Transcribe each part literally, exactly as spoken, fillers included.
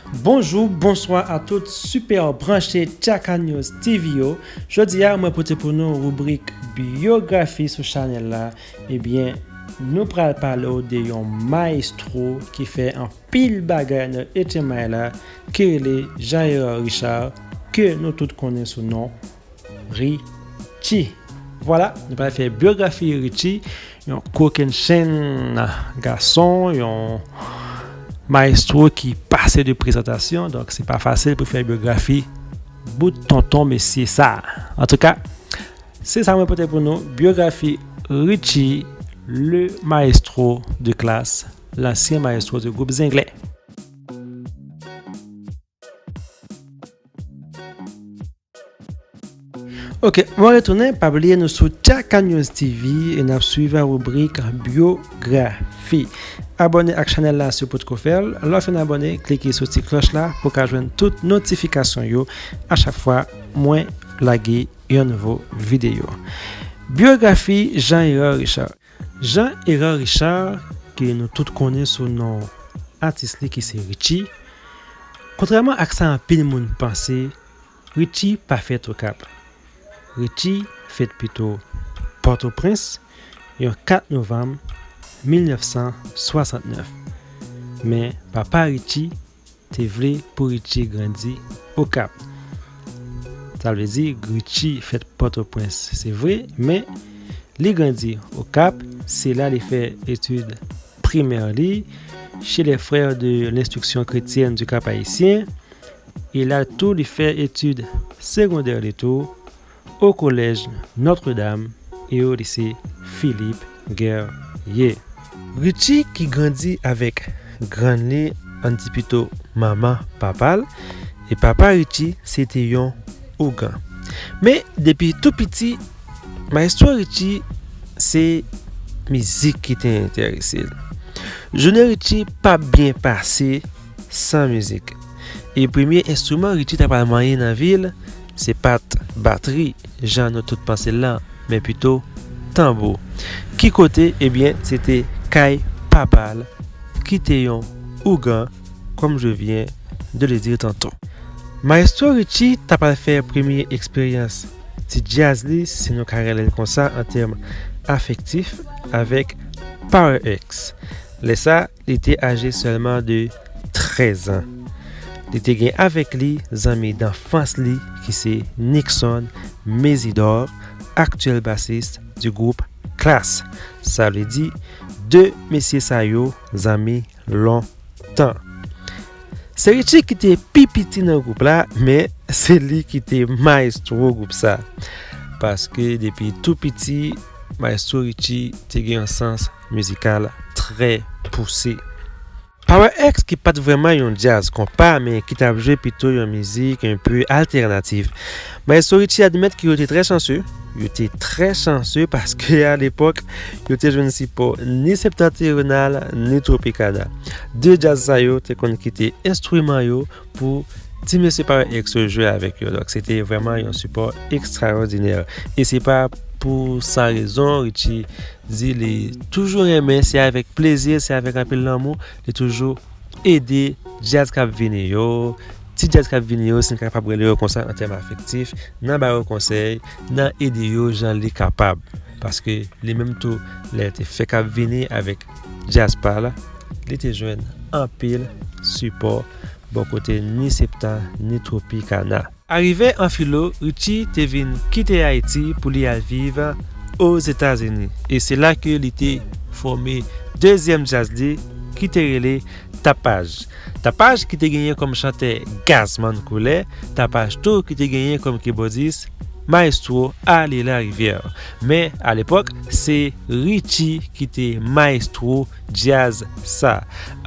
Bonjou, bonswa a tout sipè branche Tchaka News T V yo. Jodi a, mwen pote pou nou ribrik byografi sou chanèl la. Ebyen, nou pral pale w de yon mayestwo ki fè anpil bagay nan H M I la, ki rele Jean Hérard Richard, ke nou tout konnen sou non Richie. Vwala, nou pral fè byografi Richie, yon kokennchenn gason, yon mayestwo ki pase de prezantasyon, donk se pa fasil pou fè byografi bout tonton mesye sa. Antouka, se sa mwen pote pou nou, byografi Richie, le maestro de classe, l'ancien maestro du groupe Zenglen. Ok, mwen retounen, pa bliye nou sou Tchaka News T V e n ap swiv ribrik byografi. Abòne ak chanèl la si w potko fè l. Lè w fin abòne, klike sou ti klòch la pou w ka jwenn tout notifikasyon yo a chak fwa mwen lage yon nouvo videyo. Byografi Jean Hérard Richard. Jean Hérard Richard, ke nou tout konnen sou non atis li ki se Richie, kontrèman ak sa anpil moun panse, Richie pa fèt Okap. Richie fèt pito Pòtoprens, yon kat novanm mil nèf san swasantnèf. Men papa Richie te vle pou Richie grandi Okap. Sa vle di, Richie fèt Pòtoprens, se vre, men li grandi Okap, se la li fè etid primè li, chez les Frères de l'Instruction Chrétienne du Cap-Haïtien, e la tou li fè etid segondè li tou, au collège Notre-Dame e au lycée Philippe Guerrier. Richie ki grandi avèk grann li, ann di pito manman papa l, e papa Richie se te yon ougan. Men depi tou piti, Maestro Richie se mizik ki te enterese l. Jounen Richie p ap byen pase san mizik. E premye enstriman Richie ta pral manyen nan vi l, se pa t batri, jan nou tout panse l lan, men pito tanbou. Ki kote? Ebyen, se te kay papa l, ki te yon ougan, comme je viens de le dire tantôt. Maestro Richie ta pral fè premye eksperyans ti djaz li, si nou ka rele l konsa, an tèm afektif, avèk Power X. Lè sa, li te aje sèlman de trèz an. Li te gen avèk li zanmi danfans li, ki se Nixon Mésidor, aktyèl basis du groupe Klass. Sa vle di, de mesye sa yo zanmi lontan. Se Richie ki te pi piti nan gwoup la, men se li ki te mayestwo gwoup sa. Paske depi tou piti, Maestro Richie te gen yon sans mizikal trè pouse. Power X ki pa t vrèman yon djaz konpa, men ki t ap jwe pito yon mizik enpe altènatif. Maestro Richie admèt ke yo te trè chanse, yo te trè chanse paske alepòk, yo te jwenn sipò ni Septentrional, ni Tropicana. De djaz sa yo te konn kite enstriman yo pou ti mesye Power X yo jwe avèk yo. Donk, se te vrèman yon sipò ekstraòdinè. E se pa pou sa rezon, Richie di li toujou renmen, se avèk plezi, se avèk anpil lanmou, li toujou ede djaz k ap vini yo, ti djaz k ap vini yo, si n kapab rele yo konsa an tèm afektif, nan ba yo konsèy, nan ede yo jan li kapab. Paske li menm tou, lè l te fèk ap vini avèk djaz pa l, li te jwenn anpil sipò bò kote ni Septan ni Tropicana. Arive an filo, Richie te vin kite Ayiti pou li al viv Ozetazini. E se la ke li te fòme dezyèm djaz li, ki te rele Tapaj. Tapaj ki te genyen kòm chantè Gazman Koulè, Tapaj tou ki te genyen kòm kibòdis Maestro Arly Larivière. Men, alepòk, se Richie ki te mayestwo djaz sa.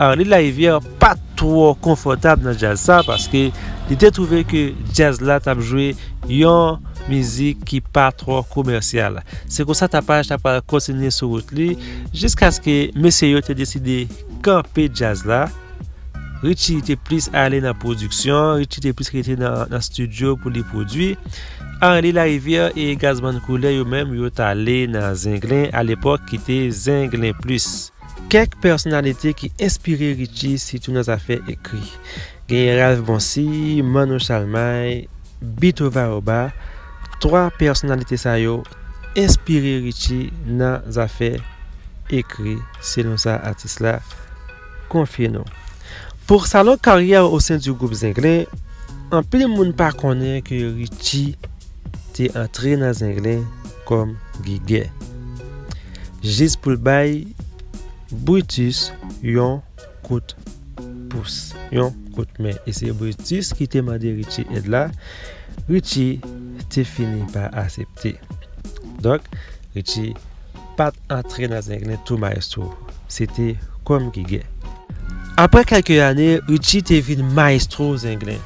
Arly Larivière pa t twò konfòtab nan djaz sa, paske li te twouve ke djaz la t ap jwe yon mizik ki pa twò komèsyal. Se konsa Tapaj ta pral kontinye sou wout li, jiskaske mesye yo te deside kanpe djaz la. Richie te plis ale nan pwodiksyon, Richie te plis rete nan, nan estidyo pou li pwodui. Arly Larivière e Gazman Koulè yo menm, yo t ale nan Zenglen, alepòk ki te Zenglen Plis. Kèk pèsonalite ki enspire Richie, sitou nan zafè ekri. Genyen Ralph Boncy, Manno Chalmay, Bito Vaoba. Twa pèsonalite sa yo enspire Richie nan zafè ekri, selon sa atis la konfye nou. Pour sa longue carrière au sein du groupe Zenglen, anpil moun pa konnen ke Richie te antre nan Zenglen kòm gigè. Jis pou l bay Brutus yon kout pous, yon kout men. E se Brutus ki te mande Richie èd la. Richie te fini pa aksepte. Donk, Richie pa t antre nan Zenglen tou mayestwo. Se te kòm gigè. Apre kèlke ane, Richie te vin mayestwo Zenglen.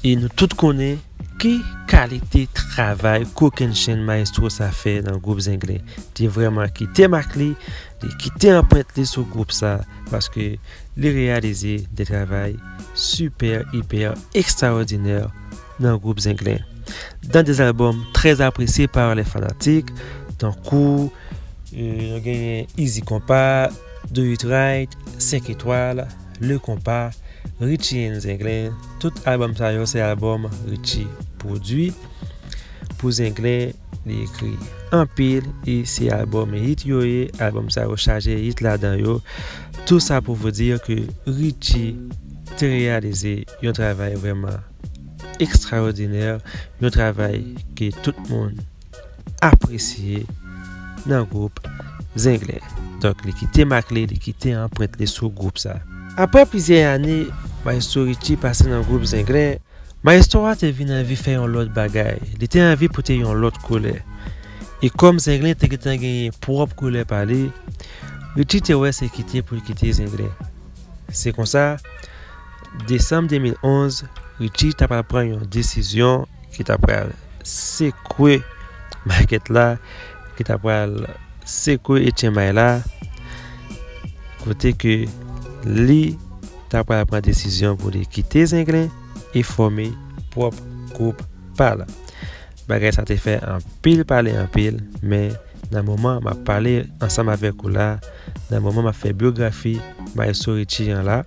E nou tout konnen ki kalite travay kokennchenn mayestwo sa fè nan gwoup Zenglen. Li vrèman kite mak li, li kite anprent li sou gwoup sa, paske li reyalize de travay sipè, ipè, ekstraòdinè nan gwoup Zenglen. Dans des albums très appréciés par les fanatiques, tankou, euh, nou genyen Easy Compas, Do It Right, Senk Etwal, Le Compas, Richie and Zenglen. Tout albòm sa yo se albòm Richie pwodui pou Zenglen. Li ekri anpil e se albòm hit yo ye. Albòm sa yo chaje hit ladan yo. Tout sa pou vous dire ke Richie te reyalize yon travay vrèman ekstraòdinè, yon travay ke tout moun apresye nan gwoup Zenglen. Donk, li kite mak li, li kite anprent li sou gwoup sa. Apre plizyè ane, Mayestwo Richie pase nan gwoup Zenglen, Mayestwo a te vin anvi fè yon lòt bagay. Li te anvi pote yon lòt koulè. E kòm Zenglen te gentan genyen pwòp koulè pa li, Richie te wè se kite pou l kite Zenglen. Se konsa, desanm de mil onz, Richie ta pral pran yon desizyon ki ta pral sekwe makèt la, ki ta pral sekwe Etchenmay la, kote ke li ta pral pran desizyon pou li kite Zenglen e fòme pwòp gwoup pa l. Bagay sa te fè anpil pale anpil, men nan moman m ap pale ansanm avèk ou la, nan moman m ap fè byografi Mayestwo Richie an la,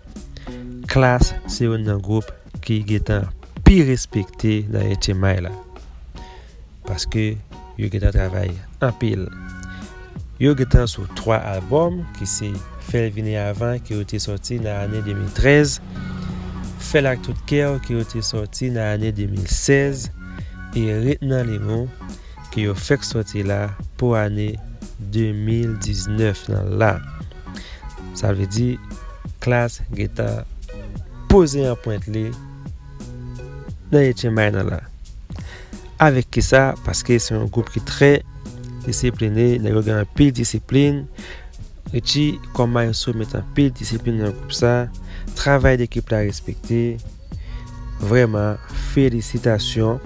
Klass se youn nan gwoup ki gentan pi respekte nan Etchenmay la. Paske yo gentan travay anpil. Yo gentan sou twa albòm, ki se Fè l vini avan, ki yo te sòti nan ane de mil trèz, Fè l ak tout kè w, ki yo te sòti nan ane de mil sèz, e Ret nan Limon, ki yo fèk sòti la pou ane de mil diznèf lan la. Sa vle di, Klass gentan poze anprent li nan Etchenmay lan la. Avèk kisa? Paske se yon gwoup ki trè disipline, nèg yo gen anpil disiplin. Richie, kòm mayestwo, met anpil disiplin nan gwoup sa. Travay dekip la respekte. Vrèman, felisitasyon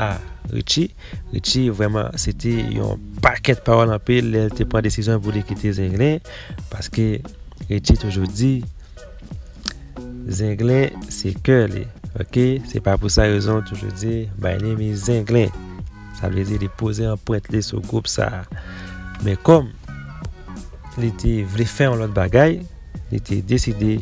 a Richie. Richie, vrèman, se te yon pakèt pawòl anpil lè l te pran desizyon pou li kite Zenglen. Paske Richie toujou di, Zenglen se kè li, oke? Se pa pou sa rezon toujou di, "My name is Zenglen." Sa vle di li poze anprent li sou gwoup sa a. Men kòm li te vle fè yon lòt bagay, li te deside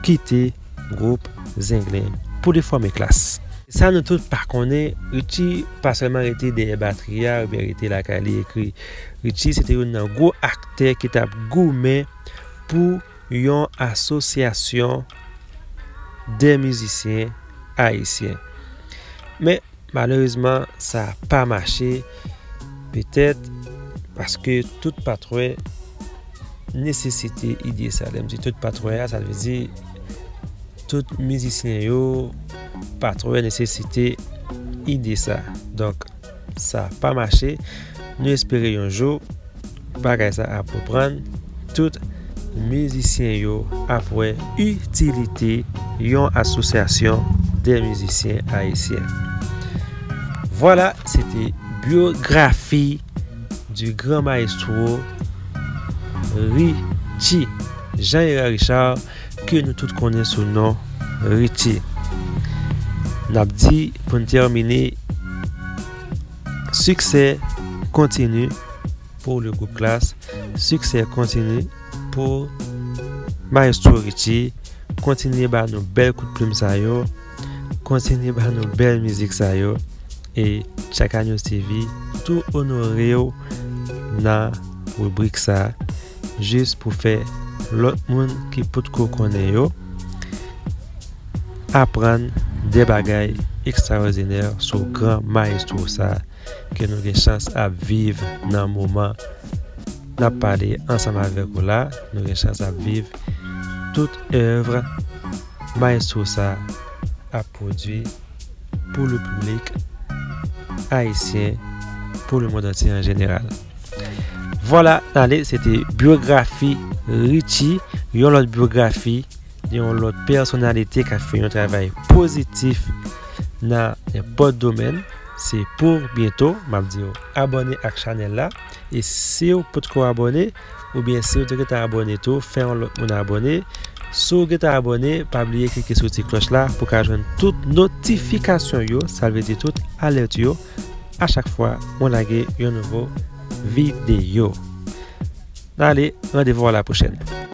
kite gwoup Zenglen pou li fòme Klass. Sa nou tout pa konnen, Richie pa sèlman rete dèyè batri a oubyen rete lakay li ekri. Richie se te youn nan gwo aktè ki t ap goumen pou yon asosyasyon dè mizisyen ayisyen. Men, malerezman, sa pa mache, petèt paske tout patwè nesesite ide sa. Lè m di tout patwè a, sa vle di tout mizisyen yo, patwè nesesite ide sa. Donk, sa pa mache. Nou espere yon jou, bagay sa ap reprann. Tout mizisyen yo ap wè itilite yon asosyasyon dè mizisyen ayisyen. Vwala, se te byografi du grand maestro Richie, Jean Hérard Richard, ke nou tout konnen sou non Richie. N ap di, pou n tèmine, succès continu pour le groupe Klass, succès continu pour Maestro Richie, kontinye ba nou bèl kout plim sa yo, kontinye ba nou bèl mizik sa yo. E Tchaka News T V tou onore w nan ribrik sa a, jis pou fè lòt moun ki potko konnen yo aprann de bagay ekstraòdinè sou gran mayestwo sa a ke nou gen chans ap viv nan moman n ap pale ansanm avèk ou la. Nou gen chans ap viv tout èv mayestwo sa a ap pwodui pou le piblik ayisyen, pou le mond antye an jeneral. Vwala, ale, se te byografi Richie, yon lòt byografi, yon lòt pèsonalite k ap fè yon travay pozitif nan nenpòt domèn. Se pou byento, m ap di w abòne ak chanèl la. E si w potko abòne, oubyen si w te gentan abòne tou, fè yon lòt moun abòne. Si w gentan abòne, pa bliye klike sou ti klòch la pou w ka jwenn tout notifikasyon yo, sa vle di tout alèt yo, a chak fwa mwen lage yon nouvo videyo. Ale, randevou a la pwochèn.